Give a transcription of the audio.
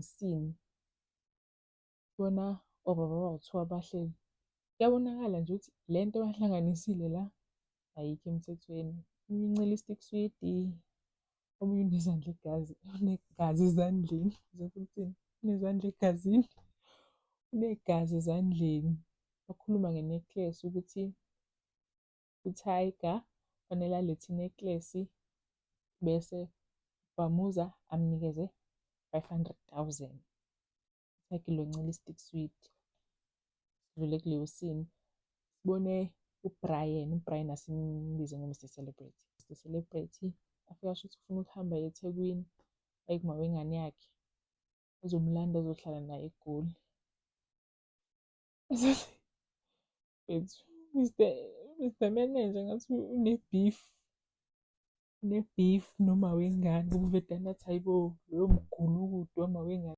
Scene. Bona obaba abawu-two abahleli. Kuyabonakala nje ukuthi le nto abahlanganisile la ayikho emthethweni. Omunye uncela i-stick swidi, omunye unezandla egazi, unegazi ezandleni. Ngizofuna ukuthini? Unezandla egazini, unegazi ezandleni. Bakhuluma nge-necklace ukuthi uTiger fanele alethe i-necklace bese Bhamuza amnikeze 500,000. Tiger loncela i-stick sweet. Sidlule kuleyo scene. Sibone uBrian, uBrian asimbize ngo-Mr Celebrity. Mr Celebrity afika asho ukuthi ufuna ukuhamba eThekwini aye kuma wengane yakhe. Uzomlanda azohlala naye eGoli. Mfethu, Mr Manager ngathi une-beef. Une-beef noma wengane ngoba uvedane athi hayibo loyo mgulukudu wama wengane.